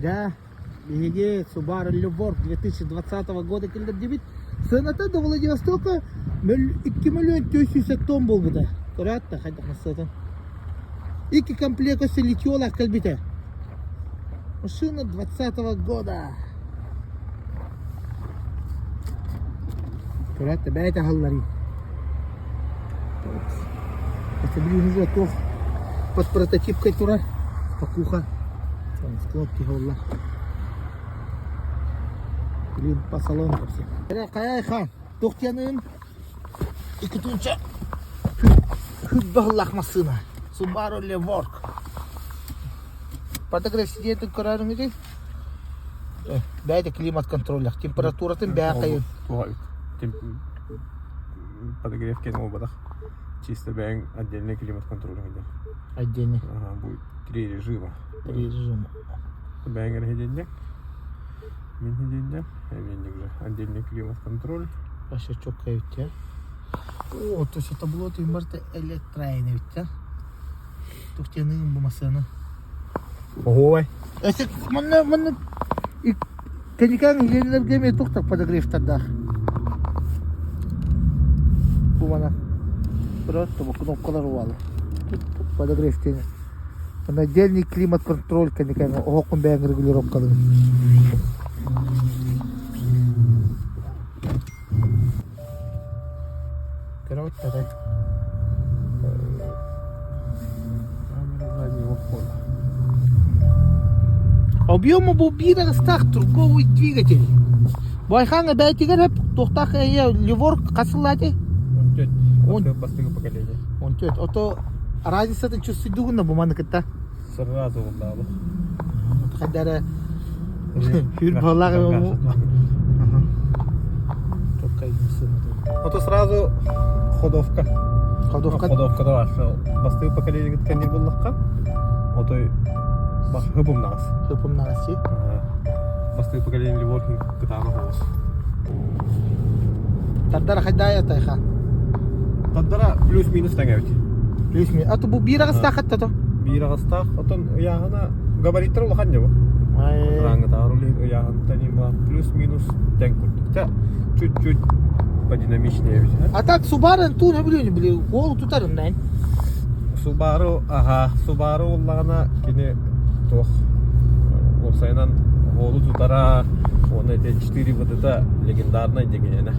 Дьэ, биһиги Subaru Levorg 2020 года киллэрдибит. Сыаната до Владивостока 2 миллион 400 тонн буолбута. Көрөөт да хайдах массыатын. Икки комплект өссө литьелаах кэлбитэ. Машина 20 года. Көрөөт да бэйэтэ аһылларый. Это блин туох под прототипкой турар спокуха. Кнопки буолла. Блин, по салону вообще. Хайа хан, туох дианыын? Икки тыһыынча хүббэһыллаах массыына. Subaru Levorg. Подогрев сидиэтин көрөрүҥүтүй? Бэйэтэ климат контроллах. Температуратын бэйэ хайын. Подогрев киэн буолбатах. Чисто бэйэҥ отдельный климат контроль диэн. Отдельный. Ага, будет три режима. Три режима. Бэйэҥ эрэ сидиэнньэк, мин сидиэнньэк, эбиэнньик же отдельный климат контроль. Вообще четко эбит О, то есть табло барыта электроайын эбит да? Туохтианыгын бу массыына? Оһуобай. Эсэ манна манна кэникээн илиэлэргэ эмиэ туох да подогревтардаах. Бу мана просто бу кнопкалар уалы. Подогрев диэн. Отдельный климат контроль кэникээн оһоххун бэйэҥ регулировкалыыр. Көрөбүт да Объема бу биир аҕыстаах турговый двигатель. Байхаҥа бэйэтигэр эп туохтаах эйэ Леворг хас сыллаати? 14. Бастакы поколение. 14. Ото разницатын чувствуйдугунна бу маны кытта. Сразу уллаабы. Хайдара Хүр балаҕа Ото сразу ходовка. Ходовка. Ходовка да бар. Бастакы поколение кэннир буллахха. Отой хыпымнагас. Хыпымнагас си. Бастакы поколение Леворг кытаанах оҕус. Тардара хайдаая тайха. Тардара плюс-минус тэҥэбит. Плюс-минус. А то бу биир аҕыстаах хатта то. Биир аҕыстаах. Отон ыйааһына габариттар улахан дьэ бу. Рангытаар улиһин ыйааһынтан има плюс-минус тэҥ курдук. Та чуть-чуть подинамичнее эбит. А так Subaru туун өбүлүөн били уол тутарын да. Subaru аха Subaru уллаҕына кини туох уопсайынан уолу тутара уонна ити 4 ВДТ легендарнай дегенене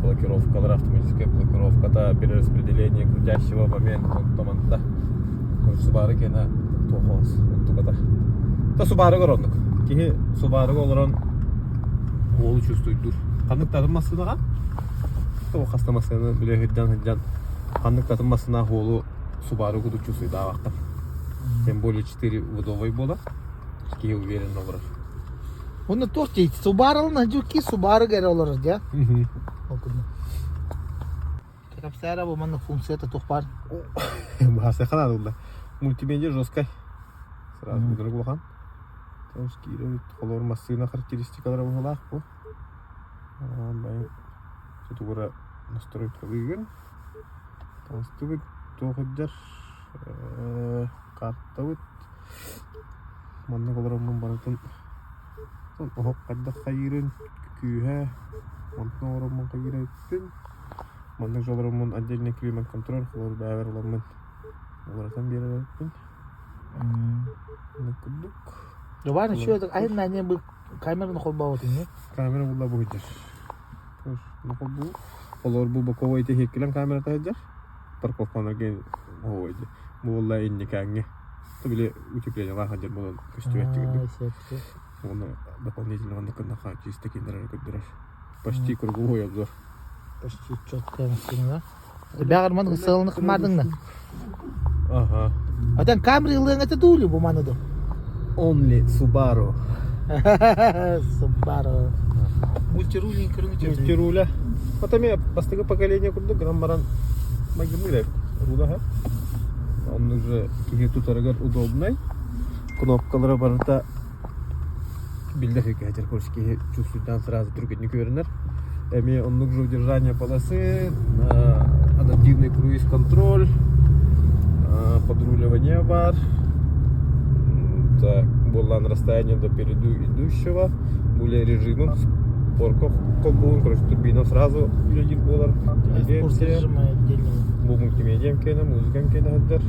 блокировкалар автоматическая блокировката перераспределение крутящего момента томанта Субары кэнэ туохоос онтуката та Субарыгар оннук киһи Субарыга олорон уолу чувствуйдуур ханнык да атын массыынаҕа хаста массыынаны билэ сылдьан сылдьан ханнык да атын массыынаах уолу Субару курдук чувствуйдаабаккын тем более 4 водовой буолар киһи уверенно олорор Уонна туох диэй Субарылын дьүкки Субарыга эрэ олорор дьэ. Ол курдук. Кэпсээрэ бу маннык функцията туох баар? Баһаасыха наада Мультимедиа жесткай. Сразу вдруг улахан. Киирэ холор массыына характеристикалара быһалаах бу. Тутугура настройкалыыгын. Таҥастыбыт туох сылдьар картабыт. Маннык олороммун барытын оһох хайдах хайыырын күүһэ онтон олороммун хайыыр эбиппин. Маннык олороммун отдельный климат контроль холор бэйэбэр ыламмын уларытан биэрэр эбиппин. Маннык курдук. Дубан еще это айын бу камераны холбообутуҥ не? Камера булла бу сылдьар. Бу Олор бу боковой тэһиэккилэн камерата сылдьар. Парковкаларга оһуой Бу буолла инникээҥҥи. Били утеплениелаах сылдьар буолан көстүбэт Уонна дополнительно маннык гыннахха чисто кинилэр көрдөрөр. Почти круговой обзор. Почти четкая машина, да? Бэҕэр ман сыалны хымаадыҥна. Ага. Атан Камри ылыаҥ этэ дуу бу маны ду? Only Subaru. Subaru. Мультируля көрүҥү Мультируля. Вот эми бастакы поколение курдук гынан баран майгынныыр рула ха. Он уже киһи тутарыгар удобный. Кнопкалара барыта биллэр кэһэтэр киһи чувствуйдаан сразу түргэнник үөрэнэр. Эмиэ оннук же удержание полосы, адаптивный круиз-контроль, подруливание бар. Так, буоллаан расстояние до переду идущего, более режимом спорка холбуун, короче, турбина сразу үлэлиир буолар. Спорт режима отдельного. Бу мультимедиям кэнэ, музыкам кэнэ сылдьар.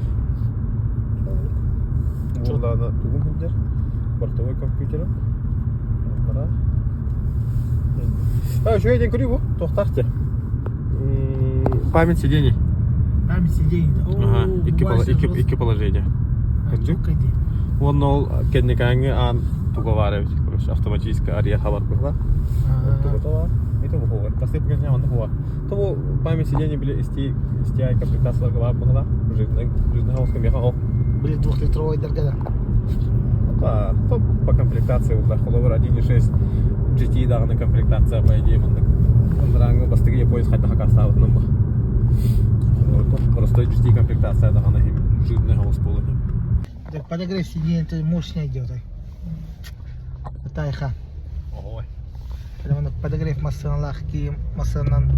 Буоллаана тугум сылдьар? Бортовой компьютерым. Аллара. А, үчүгэй диэн көрүү бу. Туохтаах дии. Память сидений. Память сидений. Ага, икки положение. Уонна ол кэнникээҥҥи аан туга баар эбит, короче, автоматически арыйар хабар быһыла. Тугута баар. Это бу Тастык кэннэ онно хуа. То бу память сидений били STI комплектацияларга баар быһыла. Жирный жирный хаоска меха ох. Были двухлитровый дорога. Опа, то по комплектации булла. Холобур 1.6 GT даҕаны комплектация по идее маннык ындырааҥҥы бастакы японец хайдах акаастаабытынан ба. Простой GT комплектация даҕаны жирный хаос буолар. Подогрев сиденья это мощный идет. Тайха. Ой. Прямо подогрев массыналаах ки массынан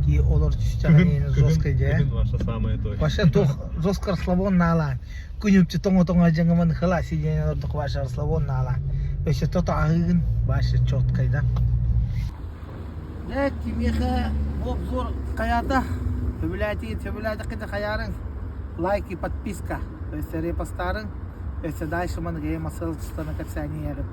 ки олор түстэҕин жесткой дьэ. Ваша самое то. Вообще туох жестко расслабон наалаан. Күнүмчү тоҥо-тоҥо дьаҥымын хыла сиденье ордук ваша расслабон наалаан. Өссө тото аһыыгын вообще четкой да. Дьэ кимиэхэ бу обзор хайаата сөбүлээтигит сөбүлээтэххитэ хайаарыҥ лайк и подписка өссө репостаарыҥ өссө дальше маныгы масыл тустана кэпсээниэҕим.